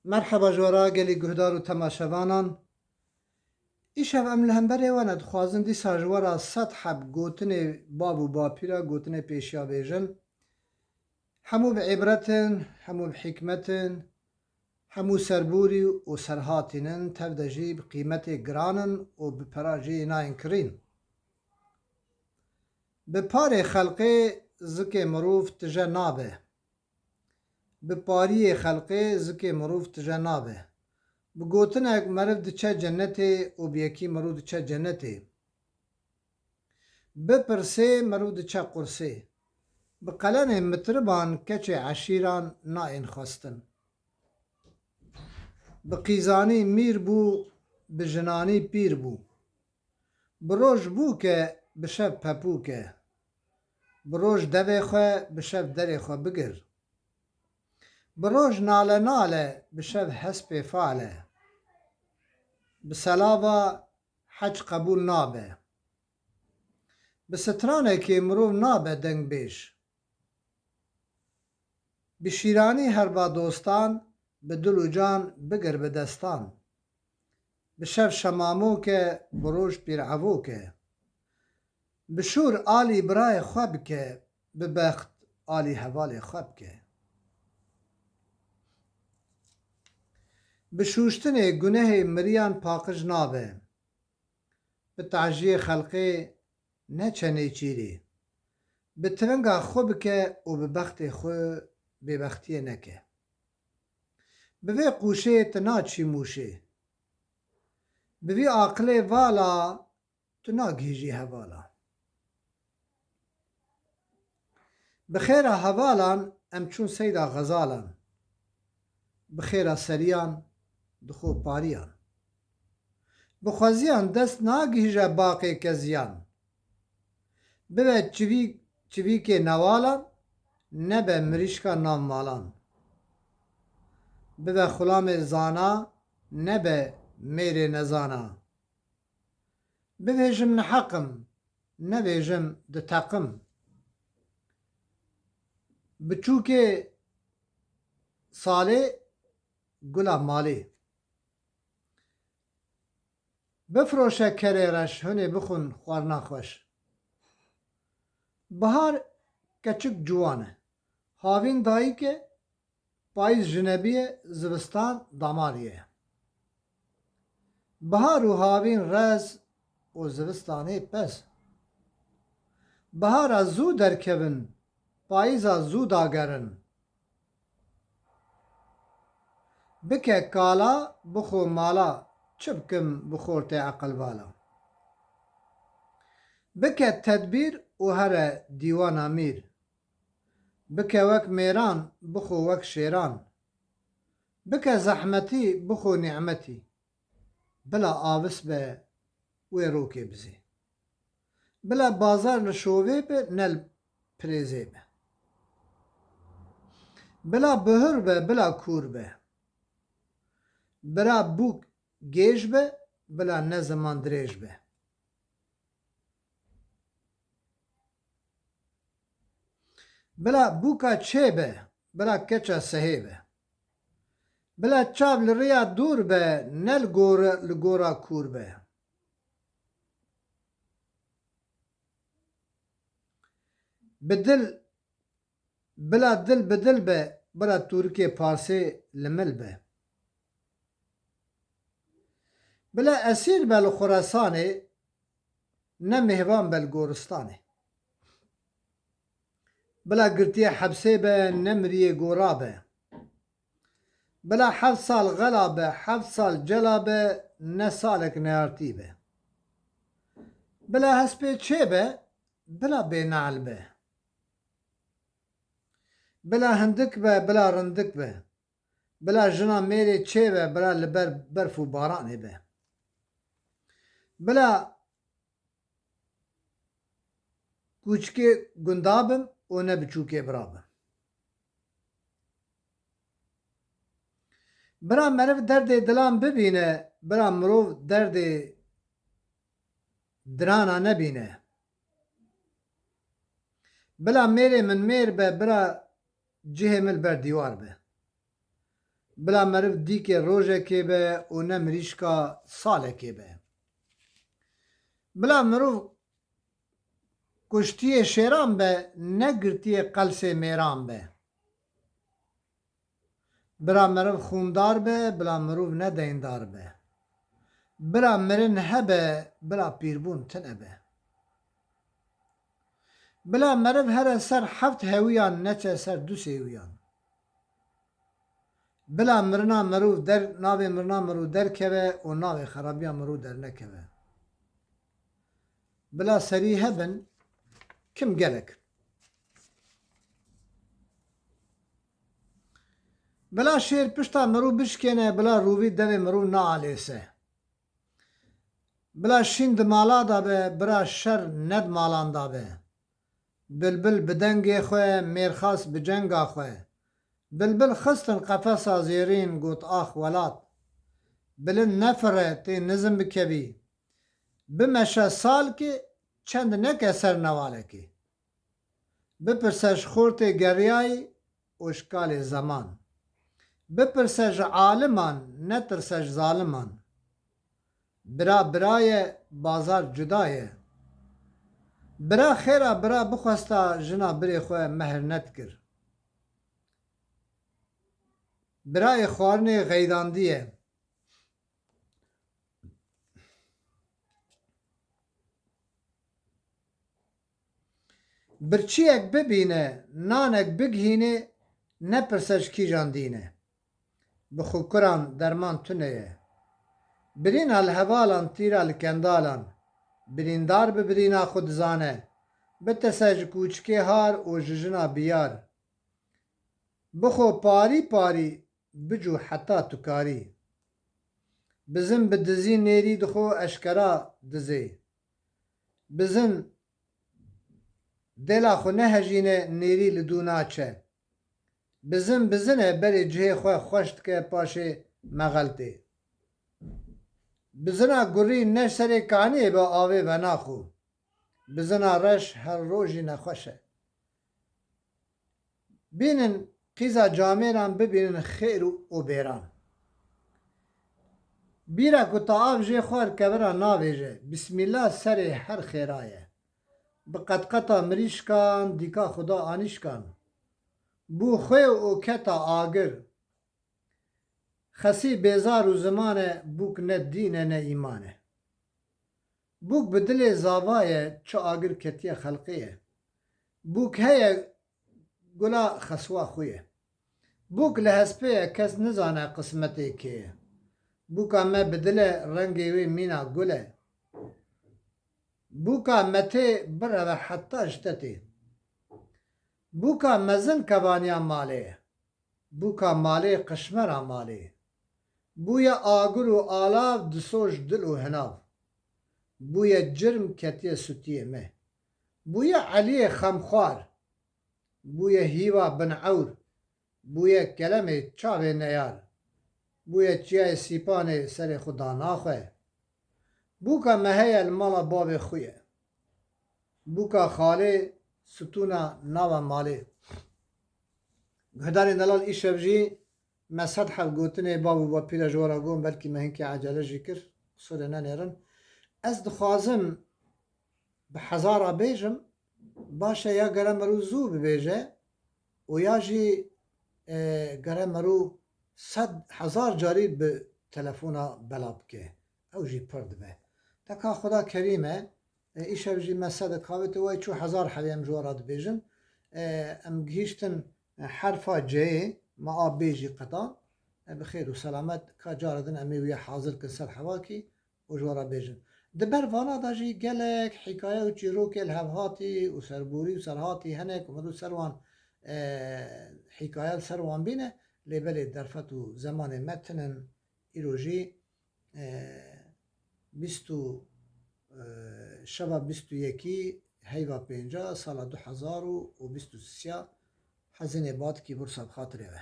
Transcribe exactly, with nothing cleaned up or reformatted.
Merheba ji we re gelî guhdar û temaşevanan. Îşev em li hemberê we ne, dixwazin dîsa ji we re sed heb gotinê bav û bapîra, gotinê pêşiya bêjin. Hemû bi îbret in, hemû bi hikmet in, hemû serborî û serhatîn in, tev de jî bi qîmetê giran in û bi pera jî nayên kirîn. Bi parê xelqê zikê mirov tije nabe. Bi pariyê xelqê zikê mirov tije nabe. Bi gotinek meriv diçe cenetê û bi yekî mirov diçe cenetê. Bi pirsê mirov diçe qursê. Bi qelenê mitriban keçê eşîran nayên xwestin. Bi qîzanî mîr bû, bi jinanî pîr bû. Bi roj bûke, bi şev pepûke. Bi roj devê xwe, bi şev derê xwe bigir. Bi roj nale nale, bi şev hespê fale. Bi selava hec qebûl nabe. Bi stranekê mirov nabe dengbêj. Bi şîranî herba dostan, bi dil û can bigir bi destan. Bi şev şemamoke, bi roj pîrevoke. Bi şûr alî birayê xwe bike, bi bext alî hevalê xwe bike. Bi şûştinê gunehê miriyan paqij nabe. Bi taciyê xelqê neçe nêçîrî. Bi tivinga xwe bike û bi bextê xwe bêbextiyê neke. Bi vê qûşê tu naçî mûşê. Bi vî aqilê vala tu nagihîjî hevala. Bi xêra hevalan em çûn seyda xezalan. Bi xêra seriyan dixo pariyan. Bi xweziyan dest nagihîje baqê keziyan. Bibe çivî-, çivîkê newalan, nebe mirîşka nav malan. Bibe xulamê zana, nebe mêrê nezana. Bivêjim niheq im, nevêjim diteqim. Biçûkê salê gula malê. Bifroşe kerê reş, hunê bixwin xwarina xweş. Bihar keçik ciwan e. Havîn dayik e, payîz jinebî ye, zivistan damarî ye. Bihar û havîn rez û zivistanê pez. Bihara zû derkevin, payîza zû dagerin. Bike kala, bixwe mala, çi bikim bi xortê eqilvala. Bike tedbîr û here dîwana mîr. Bike wek mêran, bixwe wek şêran. Bike zehmetî, bixwe nîmetî. Bila avis be, wê rokê bizê. Bila bazar li şovê be, ne li pirêzê be. Bila bihur be, bila kûr be. Bila bûk gêj be, bila ne ziman dirêj be. Bila bûka çê be, bila keça sehê be. Bila çav li rêya dûr be, ne li gor-, li gora kûr be. Bi dil, bila dil bi dil be, bila tûrikê parsê li mil be. Bila esîr be li Xurasanê, ne mêvan be li goristanê. Bila girtiyê hepsê be, ne miriyê gora be. Bila heft sal xela be, heft sal cela be, ne salek neyartî be. Bila hespê çê be, bila bênehl be. Bila hindik be, bila rindik be. Bila jina mêrê çê be, bila li ber berf û baranê be. Bila kûçikê gunda bim û ne biçûkê bira bim. Bira meriv derdê dilan bibîne, bira mirov derdê dirana nebîne. Bila mêrê min mêr be, bira cihê min li ber dîwar be. Bila meriv dîkê rojekê be û ne mirîşka salekê be. Bila mirov kuştiyê şêran be, ne girtiyê qelsê mêran be. Bila meriv xûndar be, bila mirov ne deyndar be. Bila mirin hebe, bila pîrbûn tune be. Bila meriv here ser heft hewiyan, neçe ser du sêwiyan. Bila mirina mirov der, navê mirina mirov derkeve û navê xerabiya mirov dernekeve. Bila serî hebin, kim gelek. Bila şêr pişta mirov bişkêne, bila rûvî devê mirov nealêse. Bila şîn di mala de be, bila şer ne di malan de be. Bilbil bi dengê xwe, mêrxas bi cenga xwe. Bilbil xistin qefesa zêrîn, got, ax welat. Bilind nefire, tê nizm bikevî. Bimeşe salkê, çend neke ser newalekê. Bipirse ji xortê geriyayî û ji kalê zeman. Bipirse ji aliman, netirse ji zaliman. Bira bira ye, bazar cuda ye. Bira xêra bira bixwesta, jina birê xwe mehr nedikir. Birayê xwarinê xeydandiye. Birçiyek bibîne, nanek bigihîne, nepirse ji kîjan dîne. Bi xukuran derman tune ye. Birîna li hevalan, tîra li kendalan. Birîndar bi birîna xwe dizane. Bitirse ji kûçikê har û ji jina biyar. Bixwe parî parî, bicû heta tu karî. Bizin bi dizî nêrî dixwe eşkera dizê. Bizin dêla xwe nehejîne, nêrî li dû naçe. Bizin bizin e, berê cihê xwe xweş dike, paşê mexeltê. Bizina gurî ne serê kaniyê be, avê venaxo. Bizina reş her rojî nexweş e. Bînin qîza camêran, bibînin xêr û, û bêran. Bîra ku ta av jê xwar kevira navêje, Bismîllah serê her xêra ye. Bi qetqeta mirîşkan, dîka xuda anîşkan. Bû xwê û keta agir. Xesî bêzar û ziman e, bûk ne dîn e ne îman e. Bûk bi dilê zava ye, çi agir ketiye xelqê ye. Bûk heye gula xeswa xwe ye. Bûk li hespê ye, kes nizane qismetê kê ye. Bûka me bi dil e, rengê wê mîna gul e. Bûka me tê bireve heta ji te tê. Bûka mezin kevaniya malê ye. Bûka malê qişmera malê. Bûye agir û alav, disoj dil û hinav. Bûye cirm ketiye sûtiyê me. Bûye Eliyê xemxwar. Bûye hîva bin ewr. Bûye kelemê çavê neyar. Bûye çiyayê Sîpanê serê xwe da naxwe. Bûka me heye li mala bavê xwe ye. Bûka xalê stûna nava malê. Guhdarên delal, îşev jî me sed heb gotinê bav û bapîra ji we re got, belkî me hinkê ecele jî kir, qisûrê nenêrin. Ez dixwazim bi hezara bêjim, baş e ya gere mirov zû bibêje û ya jî, e, gere mirov sed hezar carî bi telefona belav bike. Ew jî pir dibe. Deka Xuda kerîm e, e, îşev jî me sedek avête, wey çû hezar hebê em ji we re dibêjin. E, em gihîştin, e, herfa C'yê, me a bê jî qetan. E, bi xêr û selamet, ka cara din em ê wîya hazir kin ser hevakî û ji we re bêjin. Di ber vana de jî gelek hîkaye û çîrokê li hev hatî û serborî û serhatî hene ku mirov ser wan, e, hîkaye li ser wan bîne, lê belê derfet û zemanê me tinin. Îro jî, e, bîst û, e, şeva bîst û yekî heyva pênca sala du hezar û bîst û sê ya, hezînê batkî bursa bi xatirê we.